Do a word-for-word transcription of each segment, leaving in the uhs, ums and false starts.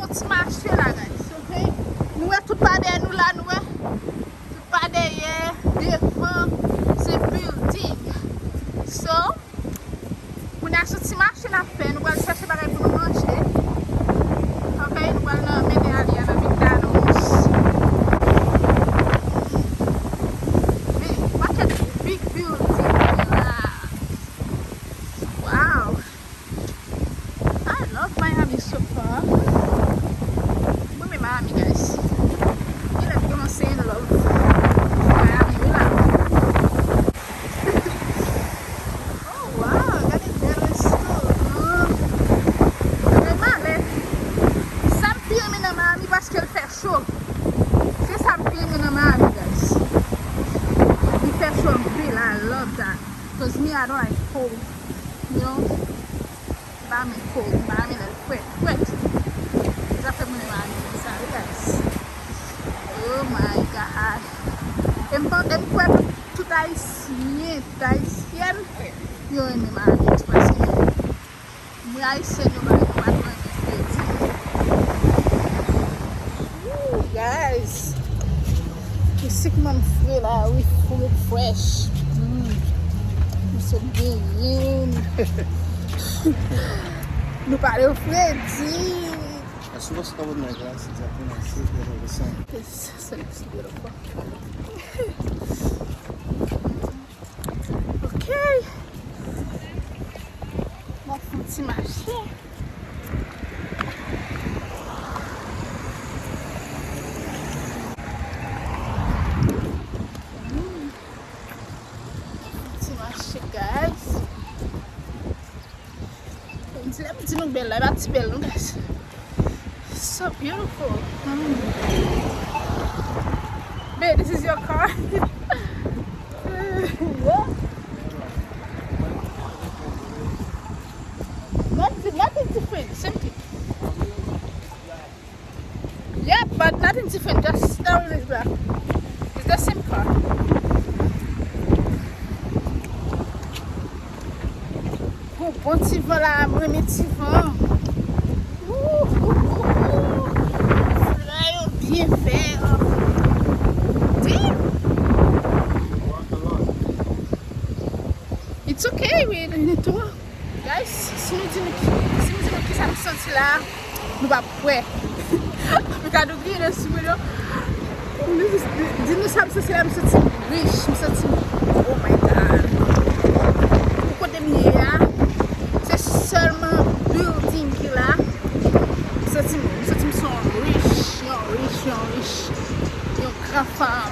Ti mache la, guys, ok? Nou wè tout pa dèyè nou la, nou wè? Tout pa dèyè, devan, se building. So, kounye a se ti mache n ap fè, nou pral chèche bagay pou nou manje. Ok, nou pral nan mennen Aliya nan McDonald's. Men, watch a big building la. Wow. I love Miami so far. Mwen renmen Miami, guys. Genlè m kòmanse in love Miami wi la. Oh wow, gade bèl restoran. Men malè, sa m pi renmen nan Miami paske l fè cho. Se sa m pi renmen nan Miami, guys. Li fè cho anpil, I love that. 'Cause me, I don't like cold, you know. M pa renmen cold, m pa renmen lè l frèt, frèt. Se sa fè mwen renmen Miami konsa, wi, guys. Oh my God. E m pan-, e m kwè tout, tout Ayisyen, tout Ayisyèn, yo renmen Miami tou, paske mwen Ayisyèn, yo pa, yo pa twò renmen fredi. Ooh, guys. Isi kòman m fre la, wi, fre fresh. Mm. M sot genyen. Nou pale fredi. As most of America, it's a pronunciation. This is beautiful. Ok. M ap fè yon ti mache. Mm. Ti mache, guys. Lè m di nou bèl la, e pa ti bèl non, guys. So beautiful. Mm. Babe, this is your car? Yeah. Nothing, nothing different. Same thing. Yep, but nothing different. Just that one is black. It's the same car. Gon bon ti van la, mwen renmen ti van. Ooh, ooh, ooh, ooh. Flè yo byen vè. Damn. It's okay, we don't need to. Guys, si nou di nou ki, si nou di nou kisa nou santi la, nou p ap kwè. Nou ka nou griyen sou mwen yo. Di nou sa m santi la, m santi m rich, m santi m, oh my God. Pou kote m ye a, se sèlman building ki la. M santi m, m santi m se yon rich, yon rich, yon rich, yon gran fanm.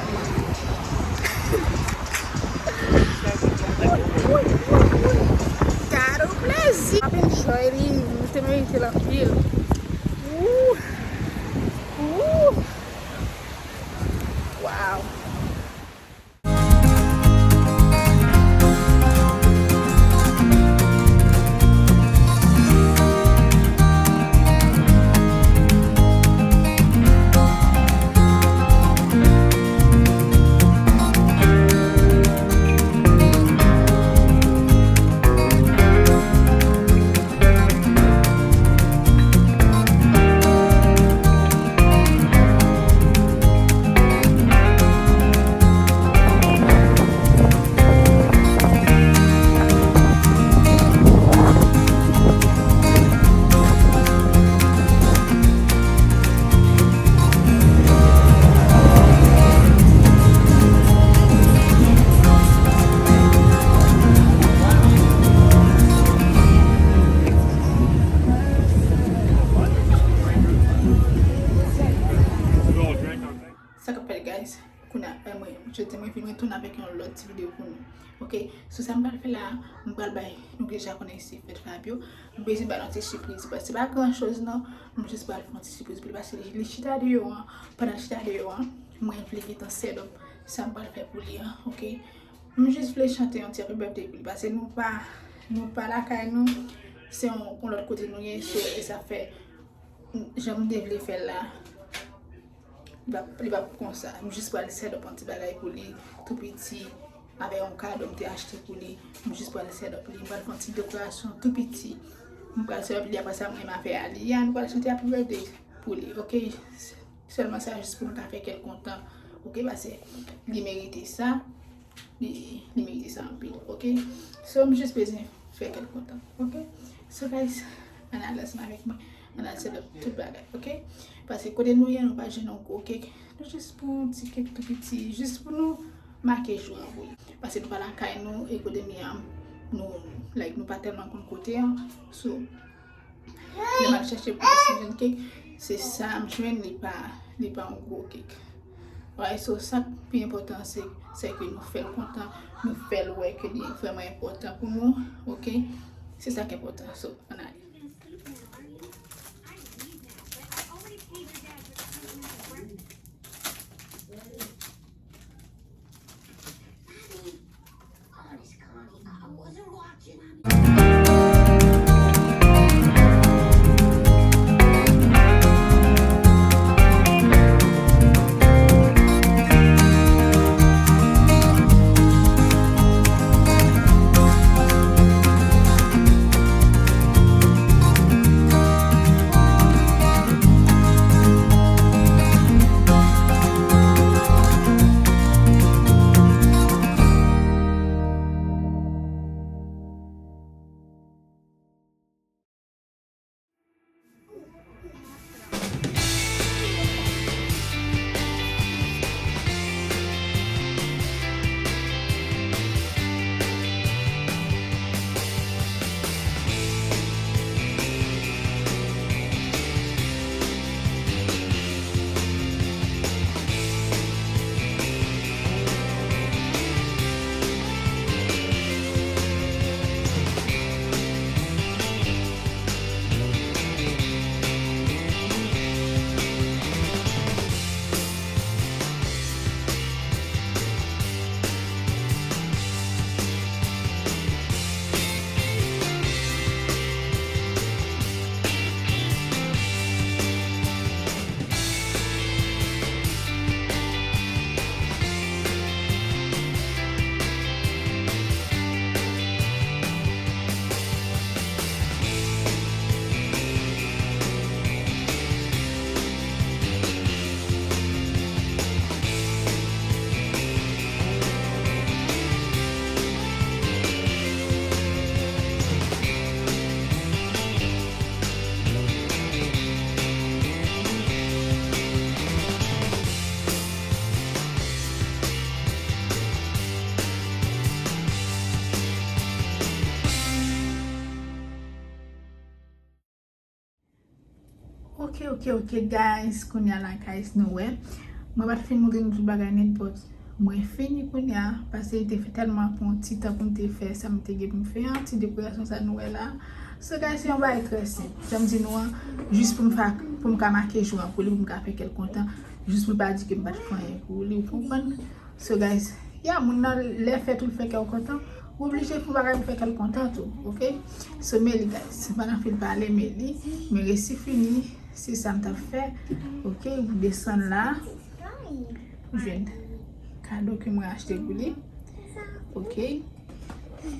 Gade yon plezi. M ap enjoy li. Nou te merite l anpil. Ooh. Ooh. Wow. Sa k ap fèt, guys? Kounye a, eh, mwen, jodi mwen vin retounen avèk yon lòt ti videyo pou nou. Ok, so sa m pral fè la, m pral bay, nou deja konnen se fèt Fabio. M bezwen ba nou ti sipriz. Se pa gran choz non, m jis pral fè yon ti sipriz pou li. Paske li, li chita deyò an, pandan l chita deyò an, mwen vle gentan set up sa m pral fè pou li an, ok? M jis vle chante yon ti happy birthday pou li. Paske nou pa, nou pa lakay nou, se yon, yon lòt kote nou ye, so, e sa fè, jan m te vle fè l la, li p ap, li p ap konsa. M jis pral set up yon ti bagay pou li, tou piti, avèk yon kado m te achte pou li. M jis pral set up li. M pral fè yon ti dekorasyon tou piti. M pral set up li, apre sa, mwen, m a fè Aliya, nou pral chante happy birthday. pou li, oke? Sèlman sa jis pou m ka fè kè l kontan, oke? Paske li merite sa. Li, li merite sa anpil, oke? So, m jis bezwen fè kè l kontan, oke? So, guys, ann al ansanm avèk mwen, ann al set up tout bagay, oke? Paske kote nou ye, nou pa jwenn yon gwo kèk. Nou jis pran yon ti kèk tou piti, jis pou nou make jou an pou li. Paske nou pa lakay nou, e kote nou ye a, nou, like, nou pa tèlman konn kote an. So, lè m al chèche pou Ocean Cake, se sa m jwenn, li pa, li pa yon gwo kèk. Alright, so sa k pi enpòtan, se, se ke nou fè l kontan, nou fè l wè ke li vrèman enpòtan pou nou, oke? Se sa k enpòtan, so, ann ale. Ok, ok, ok, guys, kounye a la, guys, nou wè. Mwen pa t fin montre nou tout bagay nèt, but mwen fini kounye a, paske li te fè tèlman pran ti tan pou m te fè sa m te gen pou m fè an, ti dekorasyon sa nou wè la. So, guys, se yon bagay trè senp. Jan m di nou an, jis pou m fa, pou m ka make jou an pou li, pou m ka fè kè l kontan, jis pou l pa di ke m pa t fè anyen pou li, ou konprann? So, guys, yeah, moun nan lè fè tou l fè kè w kontan, ou oblije fè yon bagay pou fè kè l kontan tou, oke? So, Meli, guys, pandan fil pale, Meli, men resi fini, se sa m t ap fè, oke? Ou desann la, ou jwenn kado ke mwen achte pou li, oke?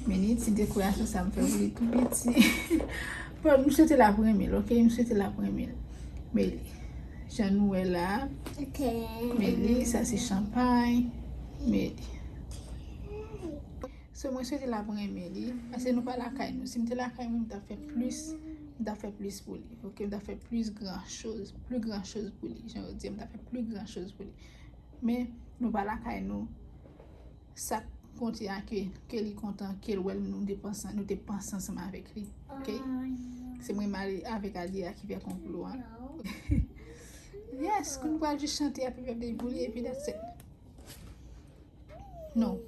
Meli, ti dekorasyon sa m fè pou li tou piti. Bon, m swete l ap renmen l, oke? M swete l ap renmen l. Meli, jan nou wè la. Ok. Meli, sa se chanpay. Meli. So, mwen swete l ap renmen li. Paske nou pa lakay nou. Si m te lakay mwen, m t ap fè plis. M t ap fè plis pou li. Oke, m t ap fè plis gran choz. Pli gran choz pou li. Jan yo di, m t ap fè pli gran choz pou li. Men, nou pa lakay nou. Sa k konte a ke, ke li kontan, ke l wè l nou te panse, nou te panse ansanm avèk li. Oke? Se mwen mari avèk Alia ki fè konplo a. Yes, kounye a nou pral jis chante Happy Birthday pou li, epi that's it. Non.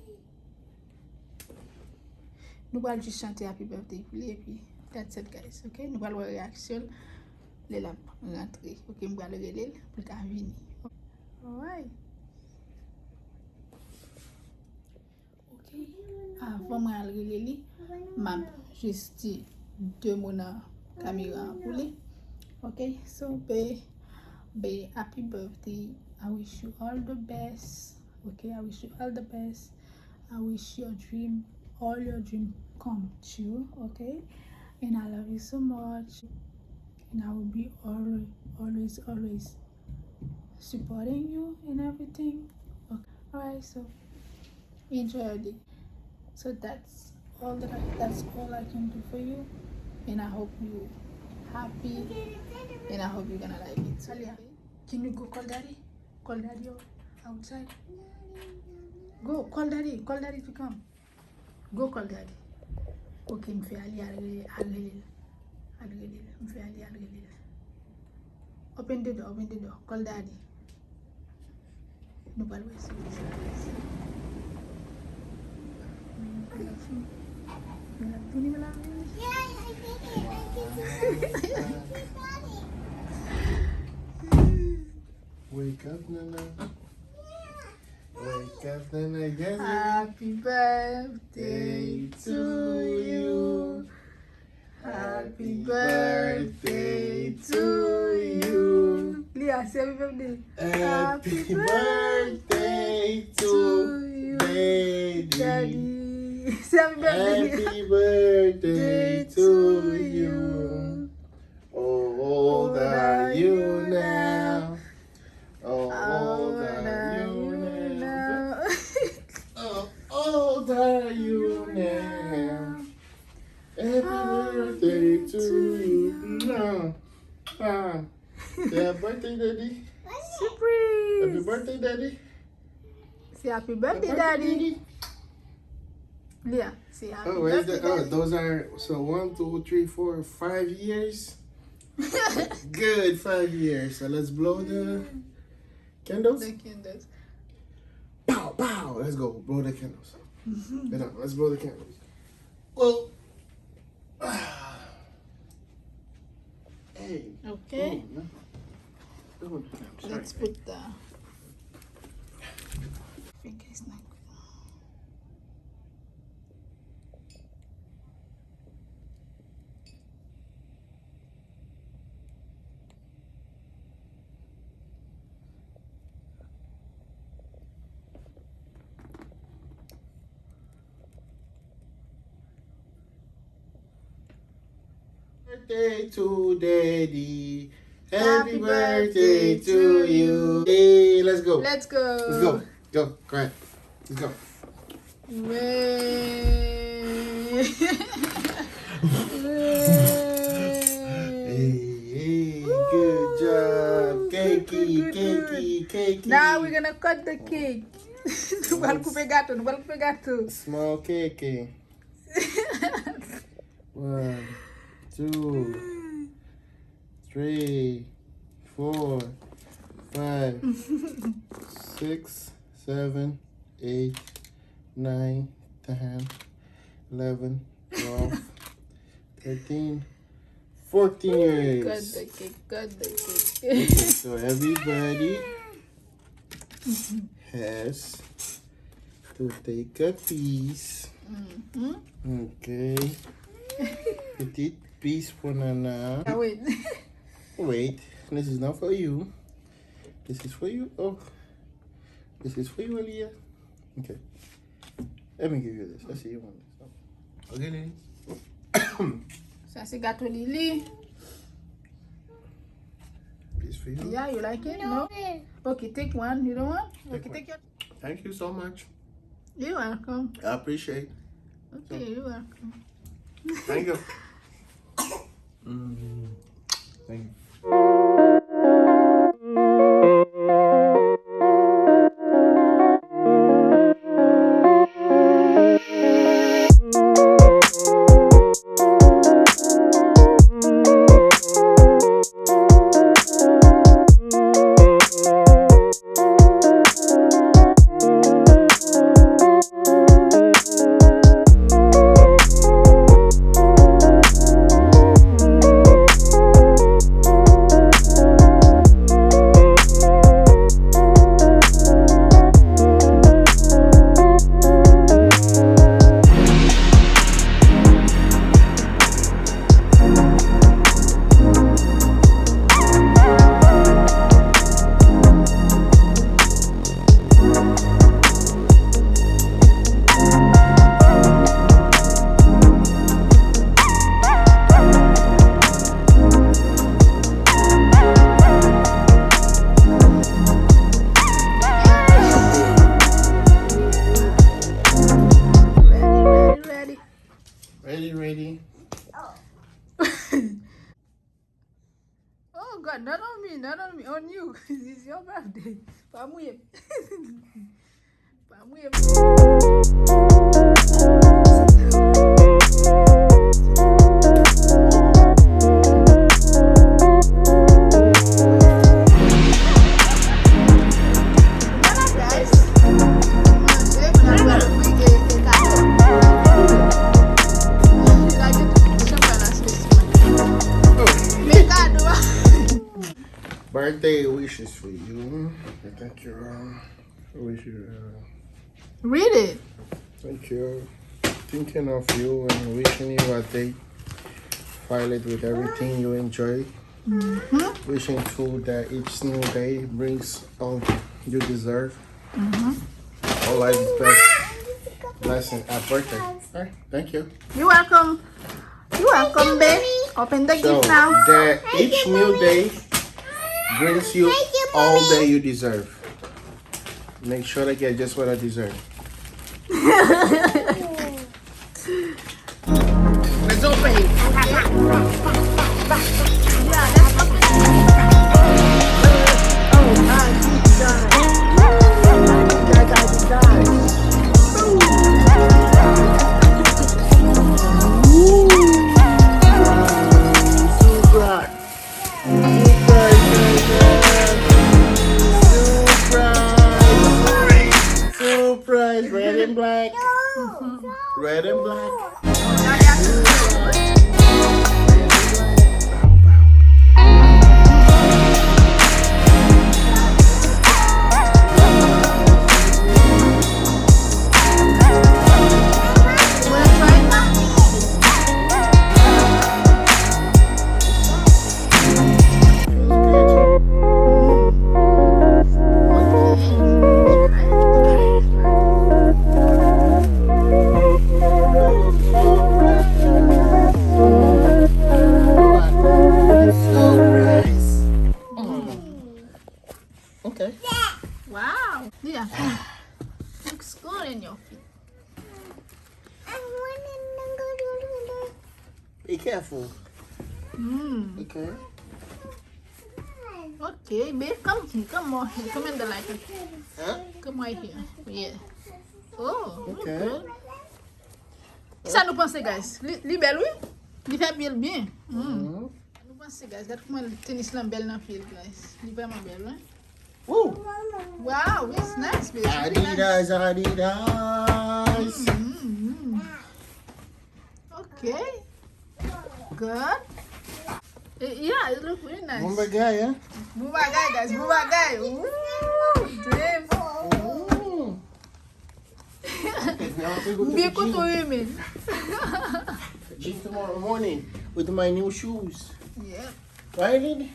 Nou pral jis chante Happy Birthday pou li, epi that's it, guys. Oke? Nou pral wè reyaksyon l lè l ap rantre. Oke, m pral rele l pou l ka vini. Alright. Oke. Avan mwen al rele li, m ap jis di de mo nan kamera an pou li. Oke, so, babe, babe, happy birthday. I wish you all the best. Okay, I wish you all the best. I wish your dream, all your dream come true, okay? And I love you so much. And I will be always, always, always supporting you in everything. Okay. All right, so enjoy your day. So that's all that I, that's all I can do for you. And I hope you happy. And I hope you're gonna like it. Alia, can you go call daddy? Call daddy outside. Go, call daddy. Call daddy to come. Go call daddy. Ok, m fè Alia al rele, al rele l. Al rele l. M fè Alia al rele l. Open the door, open the door. Call daddy. Nou pral wè si li sa. Men l ap vini, men l ap vini. Wake up, Nana. Wake up, Nana. Yes, baby. Happy birthday to you. Happy birthday to you. Lia, say happy birthday. Happy birthday to you, baby. Daddy. Say happy birthday. Happy birthday to you. How old are you now? How old are you now? How old are you now? Happy birthday to you. Mwah. Ah. Say happy birthday, daddy. Surprise. Happy birthday, daddy. Say happy birthday, daddy. Lia, say happy birthday, daddy. Oh, where is that? Oh, those are, so one, two, three, four, five years. Good, five years. So let's blow the candles. The candles. Pow, pow. Let's go. Blow the candles. Get up. Let's blow the candles. Go. Hey. Okay. Come on, man. Come on. Let's put the fingers like Birthday to daddy. Happy birthday to you. Hey, let's go. Let's go. Let's go. Go. Go ahead. Let's go. Wey. Wey. Hey, hey, good job. Cakey, cakey, cakey. Now we're gonna cut the cake. Nou pral koupe gato, nou pral koupe gato. Small cakey. One, two, three, four, five, six, seven, eight, nine, ten, eleven, twelve, thirteen, fourteen years. Cut the cake, cut the cake. Okay, so everybody has to take a piece. Mm-hmm. Okay. Petit piece for Nana. Ah, wait. Wait, this is not for you. This is for you. Oh, this is for you, Aaliyah. Okay. Let me give you this. I see you want this. Okay, Lily. Sa se gato Lily. Piece for you. Yeah, you like it? No? Okay, take one. You don't want? Okay, take your. Thank you so much. You're welcome. I appreciate. Okay, you're welcome. Thank you. Mm, thank you. Not on me, not on me, on you. It's your birthday. Pa mouye m. Pa mouye m. Voilà, guys. Manje, moun ap pral ouvri e, e kado. Lage tout chanpay la sou estil mwen. Men kado a. Birthday wishes for you. I think you're, um, I wish you, uh, Read it. Thank you. Thinking of you and wishing you a day filled with everything you enjoy. Mm-hmm. Wishing too that each new day brings all you deserve. Mm-hmm. All life's best blessing at birthday. All right, thank you. You're welcome. You're welcome, babe. Open the So gift now. That each new day brings you all that you deserve. Make sure to get just what I deserve. Let's open it. Ooh. Surprise. Surprise, surprise. Surprise, red and black. Red and black. Okay. Wow. Yeah. Looks good in your feet. Be careful. Mm. Okay. Okay, babe, come here. Come on here. Come in the light. Huh? Come right here. Yeah. Oh, okay. Good. Kisa nou panse, guys? Li, li bèl, wi. Li fè pye l byen. Mm. Mhm. Nou panse, guys, gad kòman tenis lan bèl nan pye l, guys. Li vrèman bèl, wi. Woo! Wow, it's nice, baby. Adidas, Adidas. Mm, mm, mm. Okay. Good. Eh, yeah, it look really nice. Bon bagay, hein? Bon bagay, guys. Bon bagay. Ooh, damn. Ooh. M byen kontan w renmen. Gym tomorrow morning with my new shoes. Yeah. Right, Lily?